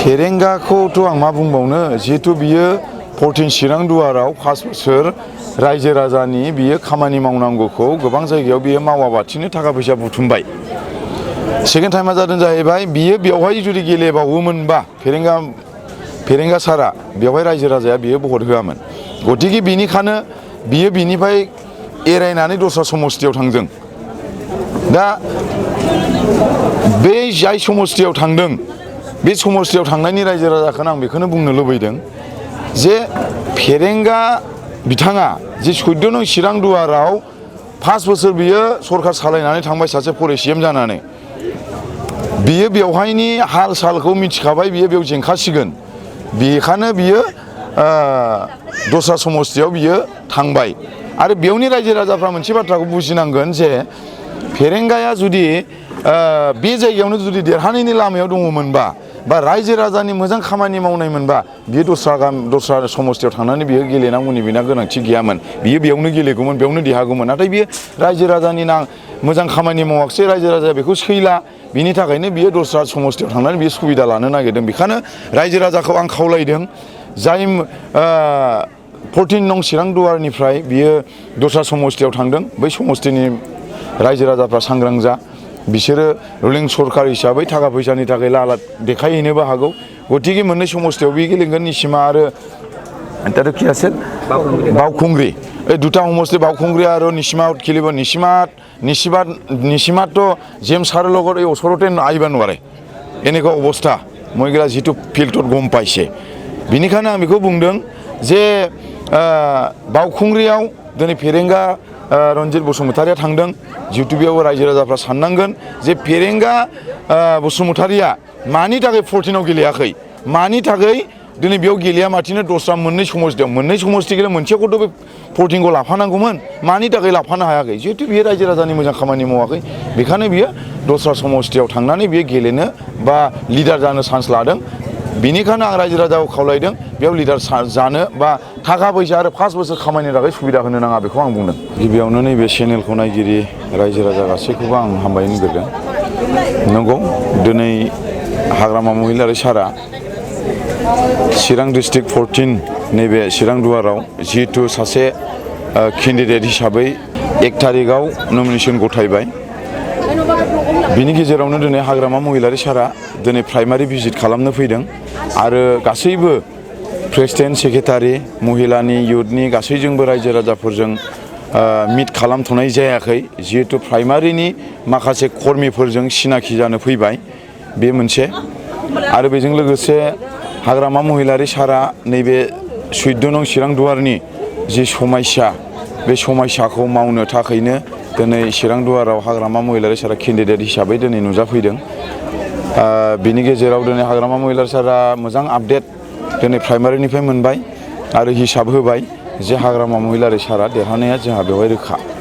फेरेंगाखौथ' आं मा बुंबावनो जिहेतु बियो 14 चिरां दुवाराव 5 बोसोर रायजो राजानि बियो खामानि मावनांगौखौ गोबां जायगायाव बियो मावाबाथिनो थाखा फैसा बुथुमबाय। सेकेन्ड टाइमा जादों जाहैबाय बियो बेवहाय जुदि गेलेबावोमोनबा फेरेंगा सारा बेवहाय रायजो राजाया बियो भट होआमोन। गतिके बिनिखायनो बियो बिनिफ्राय एरायनानै दस्रा समस्थियाव थांदों। दा बे जाय समस्थियाव थांदों बे समस्थियाव थांनायनि रायजो राजाखौनो आं बेखौनो बुंनो लुबैदों जे फेरेंगा बिथाङा जे 14 नं चिरां दुवाराव 5 बोसोर बियो सरकार सालायनानै थांबाय सासे परिसिएम जानानै बियो बेवहायनि हाल सालखौ मिथिखाबाय बियो बेयाव जेंखासिगोन बेखायनो बियो दस्रा समस्थियाव बियो थांबाय आरो बेवनि रायजो राजाफ्रा मोनसे बाथ्राखौ बुजिनांगोन जे फेरेंगाया जुदि बे जायगायावनो जुदि देरहानायनि लामायाव दङमोनबा बा रायजो राजानि मोजां खामानि मावनायमोनबा बियो दस्रा समस्थियाव थांनानै बियो गेलेनांगौनि बिना गोनांथि गैयामोन। बियो बेयावनो गेलेगौमोन बेयावनो देरहागौमोन। नाथाय बियो रायजो राजानि मोजां खामानि मावाखिसै रायजो राजाया बेखौ सैला बिनि थाखायनो बियो दस्रा समस्थियाव थांनानै बियो सुबिदा लानो नागिरदों। बेखायनो रायजो राजाखौ आं खावलायदों जाय 14 नं चिरां दुवारनिफ्राय बियो दस्रा समस्थियाव थांदों बै समस्थिनि रायजो राजाफ्रा सांग्रां जा बिसोरो रुलिं सरकार हिसाबै थाखा फैसानि थाखाय लालाद देखायहैनोबो हागौ। गतिके मोननै समस्थियाव बे गेलेगोन निसिमा आरो एटाथ' কি আছিল बावखुंग्रि এই দুটা সমষ্টি बावखुंग्रि আৰু নিচিমাত খেলিব। নিচিমাত জেমছ ছাৰৰ লগত এই ওচৰতে আহিব নোৱাৰে এনেকুৱা অৱস্থা মই গিলা যিটো ফিল্ডত গম পাইছে। बेनिखायनो आं बेखौ बुंदों जे बावखुंग्रियाव दिनै फेरेंगा रन्जित बसुमतारिया थांदों जिहेतु बेयाव रायजो राजाफ्रा साननांगोन जे फेरेंगा बसुमतारिया मानि थाखाय 14 आव गेलेयाखै मानि थाखाय दिनै बेयाव गेलेया माथिनो दस्रा मोननै समस्थि गेले मोनसेखौथ' बे 14 खौ लाफानांगौमोन मानि थाखाय लाफानो हायाखै जिहेतु बियो रायजो राजानि मोजां खामानि मावाखै बेखायनो बियो दस्रा समस्थियाव थांनानै बियो गेलेनो बा लिडार जानो चान्स लादों। बेनिखायनो आं रायजो राजाखौ खावलायदों बेयाव लिडार जानो बा थाखा फैसा आरो 5 बोसोर खामायनो थाखाय सुबिदा होनो नाङा बेखौ आं बुंदों। गिबियावनो नैबे चेनेलखौ नायगिरि रायजो राजा गासैखौबो आं हामबाय होग्रोदों। नंगौ दिनै हाग्रामा महिलारि सारा चिरां डिस्ट्रिक्ट 14 नैबे चिरां दुवाराव जिहेतु सासे केन्डिडेट हिसाबै 1 थारिखआव नमिनेसन गथायबाय। बिनि गेजेरावनो दिनै हाग्रामा महिलारि सारा दिनै प्राइमारि भिजिट खालामनो फैदों आरो गासैबो प्रेसिडेन्ट सेक्रेटारि महिलानि युथनि गासैजोंबो रायजो राजाफोरजों मिट खालामथ'नाय जायाखै जिहेतु प्राइमारिनि माखासे कर्मिफोरजों सिनाखि जानो फैबाय बे मोनसे आरो बेजों लोगोसे हाग्रामा महिलारि सारा नैबे 14 नं चिरां दुवारनि जि समस्या बे समस्याखौ मावनो थाखायनो दिनै चिरां दुवाराव हाग्रामा महिलारि सारा केन्डिडेट हिसाबै दिनै नुजाफैदों। बिनि गेजेराव दिनै हाग्रामा महिलारि सारा मोजां आपडेट दिनै प्राइमारिनिफ्राय मोनबाय आरो हिसाब होबाय जे हाग्रामा महिलारि सारा देरहानाया जोंहा बेवहाय रोखा।